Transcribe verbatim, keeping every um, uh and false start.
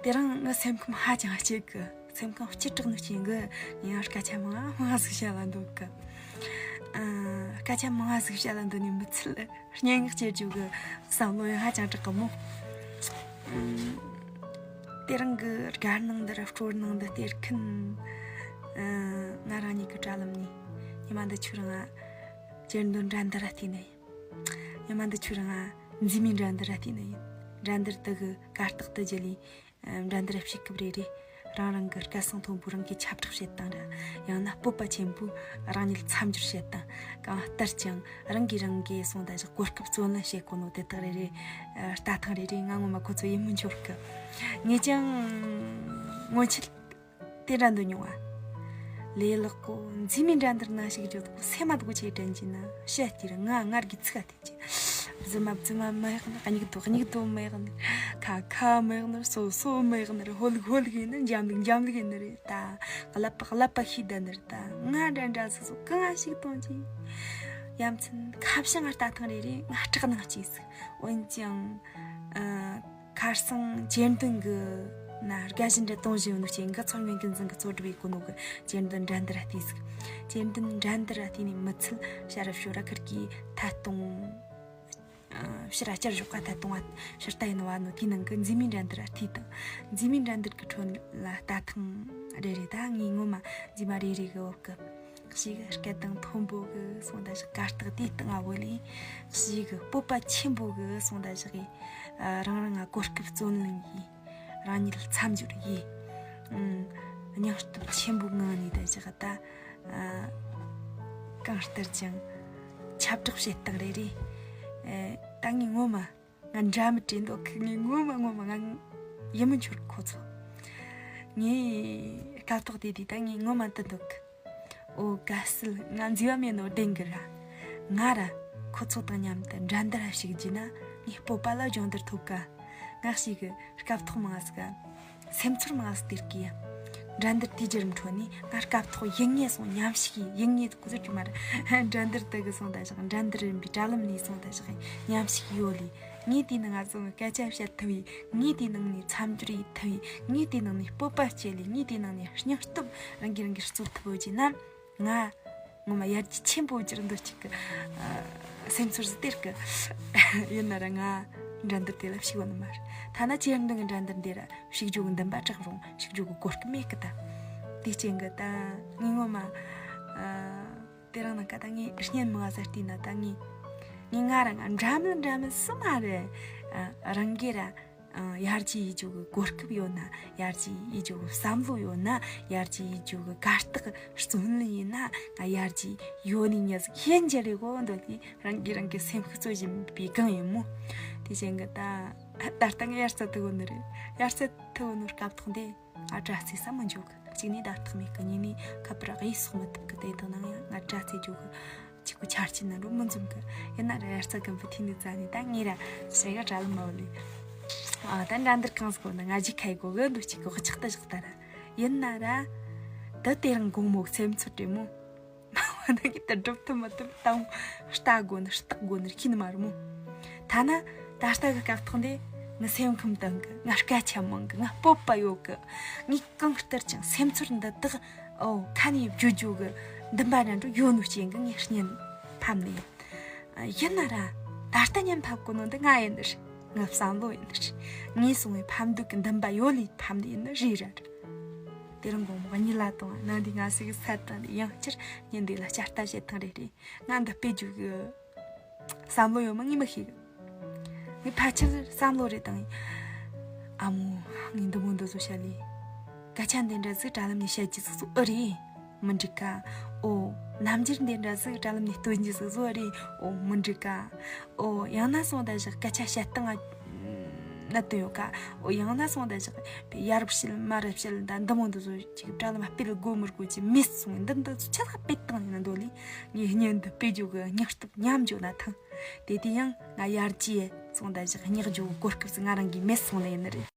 དེ་རིང་ངའི་སེམས་ཁམས་ཧ་ཅང་སྐྱིད་གི། སེམས་ཁམས་སྐྱིད་དྲགས་ནོ་རྐྱེན་གིས་ངས་སྐད་ཆ་མང་ང་མང་ང་ཟིག་བཤད་ལ་འདོད་གི། ཨ། སྐད་ཆ་མང་ང་ཟིག་བཤད་ལ་འདོད་ནི་མི་ཚད་སྙན་ངག་བཤད་རྒྱུ་གི་བསམ་བློ་ཡང་ཧ་ཅང་དྲག་གི་མོ། ཨ། དེ་རིང་གི་དགའ་སྣང་འདི་ར་སྤྲོ་སྣང་འདི་སྟེར་མཁན། ཨ། ང་རང་ཉིད་ཀྱི་དྲ་ལམ་ནས་ཉི་མ་འདི་ཆུ་རང་ང་གྱེར་འདོན་འགྲན་བསྡུར་ར་བལྟས་ནི་ཡིན། ཉི་མ་འདི་ཆུ་རང་ང་མཛེས་མའི་འགྲན་བསྡུར་ར་བལྟས་ནི་ཡིན། འགྲན་བསྡུར་དེ་གི་གར་སྟེགས་དེ་བརྒྱུད་ལས། ཨ། འགྲན་བསྡུར་བྱེད་སྐབས་རེ་རེ་རང་རང་གི་སྐད་གསང་མཐོན་པོས་རང་གི་ཁྱབ་བསྒྲགས་བྱེད་སྟངས་ར། ཡང་ན་སྤོབས་པ་ཆེན་པོས་རང་ཉིད་མཚམས་སྦྱོར་བྱེད་སྟངས། གང་ལྟར་ཀྱང་རང་གིས་རང་གི་སོང་ད་བཞག་གོ་སྐབས་བརྩོན་ལེན་བྱེད་དགོས་ནོ་དེ་དག་རེ་རེ། ཨ། ལྟ་སྟངས་རེ་རེ་ང་ངོ་མ་ཁོ་ཚོ་ཡིད་སྨོན་འཆོར་གི། ངས་ཀྱང་སྔོན་ཆད་དེ་འདྲ་འདོད་མྱོང་ང་། ལས་ལག་གོ་མཛེས་མའི་འགྲན་བསྡུར་ནང་ཞུགས་རྒྱུ་དགོས། སེམས་མ་དགོས་ཆེ་དྲན་གྱི་ན་བཤད་དེ་ར་ང་ངར་གི་ཚིག་ག་དེ། བཟི་མ་བཟི་མ་མི་ཡག་ནི། སྙིགས་དོ་སྙིགས་དོ་མི་ཡག་ནི། ཁ་ཁ་མི་ཡག་ནི། སོ་སོ་མི་ཡག་ནི་རེད། ཧོལ་ཧོལ་གི་ནི། འཇམ་ལུགས་འཇམ་ལུགས་ནི་རེད་ད། ཀླད་པ་ཀླད་པ་ཤི་ད་ནི་རེད་ད། ང་འདྲ་འདྲ་སོ་སོ་གང་ང་ཞིག་གཏོང་གི། ཡ་མཚན་ཁ་བྱང་ང་ལྟ་ཐེངས་རེ་རེ་ང་སྐྲག་སྣང་སྐྱེས་ཟིག། འོན་ཀྱང་། ཨ། ཁ་སང་གྱེར་འདོན་གི་ན་དགའ་བཞིན་འདྲ་གཏོང་བཞིན་ཡོད་ནོ་རྐྱེན་གིས་ཚོར་སྨན་ཀུན་བཟང་གི་གཙོ་སྒྲུབ་བྱེད་གོ་ནོ་གི་གྱེར་འདོན་འགྲན་བསྡུར་ར་བལྟས་ཟིག། གྱེར་འདོན་འགྲན་བསྡུར་ར་བལྟས་ནས་མི་ཚད་ཕྱི་ར་ཕྱོགས་ར་ཁུར་གི་ཐད་གཏོང་། ཕྱི་ར་བསྐྱར་ཞོག་ག་ཐད་གཏོང་བ་ཕྱིར་ལྟ་ཡིན་བ་ནོ་དེའི་ནང་གི་མཛེས་མའི་འགྲན་བསྡུར་ར་བལྟས་དང་། མཛེས་མའི་འགྲན་བསྡུར་གི་ཁྲོད་ལ་ལྟ་ཐེངས་རེ་རེ་ད་ངས་ངོ་མ་མཛེས་མ་རེ་རེ་གི་འོག་གི། ཞེ་གི་སྐད་གདངས་མཐོན་པོ་གི་སོང་ད་བཞག་གར་སྟེགས་དེའི་སྟེང་ང་བོ་ལས། ཞེ་གི་སྤོབས་པ་ཆེན་པོ་གི་སོང་ད་བཞག་གི། ཨ། རང་རང་ང་གོ་སྐབས་བརྩོན་ལེན་ཡིན། རང་ཉིད་མཚམས་སྦྱོར་ཡིན། ཨང་། སྙིང་སྟོབས་ཆེན་པོའི་ངང་ནས་ད་བཞག་ད། ཨ། གང་ལྟར་ཀྱང་ཁྱབ་བསྒྲགས་བྱེད་སྟངས་རེ་རེ། ཨ། ད་ངས་ངོ་མ་ང་འདྲ་མི་བྲིས་འདོད་གི། ངས་ངོ་མ་ངོ་མ་ང་ཡིད་སྨོན་འཆོར་ཁོ་ཚོ། ངས་སྐབས་ཐོག་དེ་དུས་ད་ངས་ངོ་མ་འདི་འདོད་གི། ཨོ་དགའ་བསུ། ང་མཛེས་པ་མེད་ནོ་བདེན་གི་ར། ང་ར་ཁོ་ཚོ་དང་མཉམ་དུ་འགྲན་བསྡུར་ར་ཞུགས་རྒྱུ་ན་ངའི་སྤོབས་པ་ལ་སྦྱོང་བརྡར་ཐོབ་ག། ང་ཞེ་གི་སྐབས་ཐོག་མང་ཟིག་ག་སེམས་ཚོར་མང་ཟིག་སྟེར་གི་ཡ། འགྲན་བསྡུར་དེའི་བརྒྱུད་རིམ་ཁྲོད་ནས་ང་སྐབས་ཐོག་ཡིན་ངེས་སོང་། མཉམ་ཞུགས་ཡིན་ངེས་ཁོ་ཚོ་རྒྱུ་མ་ར། འགྲན་བསྡུར་དེ་གི་སོང་ད་བཞག་འགྲན་བསྡུར་ཡིན་པའི་དྲ་ལམ་ནས་སོང་ད་བཞག་མཉམ་ཞུགས་ཡོད་ལས། ངས་དེའི་ནང་ང་སོང་སྐད་ཆ་བཤད་ཐུབ་ཡིན། ངས་དེའི་ནང་ནས་མཚམས་སྦྱོར་ཡེད་ཐུབ་ཡིན། ངས་དེའི་ནང་ནས་སྤོབས་པ་སྐྱེ་ལས། ངས་དེའི་ནང་ནས་སྙིང་སྟོབས་རང་གིས་རང་གིས་སྩོལ་ཐུབ་ཡོད་ཀྱི་ན། ང་ངོ་མ་ཡར་རྒྱས་ཆེན་པོ་གྱུར་འདོད་ཅིག་གི། ཨ། སེམས་ཚོར་ཟིག་སྟེར་གི། ཡིན་ན་ར་ང་འགྲན་བསྡུར་དེ་ལ་ཞུགས་པ་ནི་མ་རེད། ཐ་ན་གྱེར་འདོན་གི་འགྲན་བསྡུར་འདི་ར་ཞུགས་རྒྱུ་གི་འདུན་པ་དྲག་རུང་ཞུགས་རྒྱུ་གི་གོ་སྐབས་མེད་གི་ད། དེ་རྐྱེན་གི་ད་ངས་ངོ་མ། ཨ། དེ་རིང་ནངས་ཀ་ད་ངས་བརྙན་མང་ཟིག་བལྟས་ན་ད་ངས། ངས་ང་རང་ང་འདྲ་མིན་འདྲ་མིན་སུ་མ་རེད། ཨ། རང་གིས་ར། ཨ། ཡར་རྒྱས་ཡེད་རྒྱུ་གི་གོ་སྐབས་ཡོད་ན། ཡར་རྒྱས་ཡེད་རྒྱུ་གི་བསམ་བློ་ཡོད་ན། ཡར་རྒྱས་ཡེད་རྒྱུ་གི་གར་སྟེགས་བརྩོན་ལེན་ཡིན་ན། ང་ཡར་རྒྱས་ཡོད་ནི་ཉིད་ཟིག་ཤེས་རྒྱུ་རེད་གོ་འདོད་དེ། རང་གིས་རང་གི་སེམས་ཤུགས་རྩོད་བཞིན་པའི་སྒང་ཡིན་མོ། དེ་བཞིན་གི་ད་ད་ལྟ་ངས་དབྱར་རྩྭ་ཐུག་གོ་ནི་རེད། དབྱར་རྩྭ་ཐུག་གོ་ནི་སྐབས་ཐོག་འདི་ང་དྲ་ཚིགས་ས་མི་འཇོག་གི། གཅིག་ནས་ཟླ་རྟགས་མེད་གི། གཉིས་ནས་ཁ་པར་གཡས་སོག་མི་ཐུབ་གི། དེ་དག་ནང་ཡང་ང་དྲ་ཚིགས་འཇོག་གི། གཅིག་པུ་ཆ་རྐྱེན་ནང་རུ་མི་འཛོམས་གི། ཡིན་ན་ར་དབྱར་རྩྭ་དགུན་འབུ་ཐུག་ནི་ཙ་ནས་ད་ངས་ར་ཞེ་གི་དྲ་ལམ་མ་བོ་ལས། ཨ། ད་འགྲན་བསྡུར་གང་ཟིག་གོ་ན་ང་རྒྱུས་ཁ་ཡི་གོ་གི་འདུག་ཅིག་གི་ཆག་ཏུ་བཞག་ད་ར། ཡིན་ན་ར་ད་དེ་རིང་དགོང་མོ་སེམས་ཚོར་དྲེ་མོ། མ་བ་ན་གི་ད་སྒྲུབ་ཐུབ་མ་ཐུབ་ད་ལྟ་བོ་ལྟ་དགོས་ནི་ལྟ་དགོས་ནི་ཤེས་ནི་མ་རེད་མོ། ཐ་ན་ད་ལྟ་གི་སྐབས་ཐོག་འདི་ངའི་སེམས་ཁམས་དྭངས་གི། ང་སྐད་ཆ་མང་གི། ང་སྤོབས་པ་ཡོད་གི། ངས་གང་ལྟར་ཀྱང་སེམས་ཚོར་འདི་དག་ཨོ་ཁ་ནས་བརྗོད་རྒྱུ་གི་འདུན་པ་འདྲ་འདྲ་ཡོད་ནོ་རྐྱེན་གི་ངས་བརྙན་ཕབ་ནི་ཡིན། ཡིན་ན་ར་ད་ལྟ་བརྙན་ཕབ་གོ་ནོ་འདི་ང་ཡིན་ནི་རེད། ངའི་བསམ་བློ་ཡིན་ནི་རེད། ངས་སོང་བའི་ཕབ་འདོད་གི་འདུན་པ་ཡོད་ལས་ཕབ་ནི་ཡིན་ནི་རེད་ར། དེ་རིང་དགོང་མོ་གཉིད་ལ་གཏོང་བ་ནང་འདི་ང་སི་གི་ས་དང་འདི་ཡང་བསྐྱར་ཉིན་འདི་ལ་བསྐྱར་ལྟ་བྱེད་ཐེངས་རེ་རེ། ང་འདི་སྤེལ་རྒྱུ་གི་བསམ་བློ་ཡོད་མ་ངས་མི་ཤེས་གི། ངས་ཕལ་ཆེར་བསམ་བློ་རེ་བཏང་། ཨ་མོ། ངས་འདི་མོ་འདི་ཚོ་བཤད་ལས། སྐད་ཆ་འདི་འདྲ་ཟིག་དྲ་ལམ་ནས་བཤད་རྒྱུ་ཟིག་ཚོ་ཨེ་རེད། མི་འགྲིག་ག། ཨོ། རྣམ་འགྱུར་འདི་འདྲ་ཟིག་དྲ་ལམ་ནས་སྟོན་རྒྱུ་ཟིག་ཚོ་ཨེ་རེད། ཨོ། མི་འགྲིག་ག། ཨོ། ཡང་ན་སོང་ད་བཞག་སྐད་ཆ་བཤད་སྟངས་ང་གནད་དོན་ཡོད་ག། ཨོ། ཡང་ན་སོང་ད་བཞག་ཡར་བཤད་མར་བཤད་ད་འདི་མོ་འདི་ཚོ་ཅིག་དྲ་ལམ་སྤེལ་དགོས་མི་དགོས་ཀྱི་མེད་སོང་། འདི་འདི་ཚོ་ཆ་ཚང་སྤེལ་བཏང་ཡིན་ན་འདོད་ལས། ངས་བརྙན་འདི་སྤེལ་རྒྱུ་གི་སྙིང་སྟོབས་ཉམས་འཇོག་ན་ཐང་། དེ་དུས་ཡང་ང་ཡར་རྒྱས་སོང་ད་བཞག་སྙེག་རྒྱུ་གོ་སྐབས་སུ་ང་རང་གིས་མེད་སོང་ལེ་ཡིན་ནི་རེད།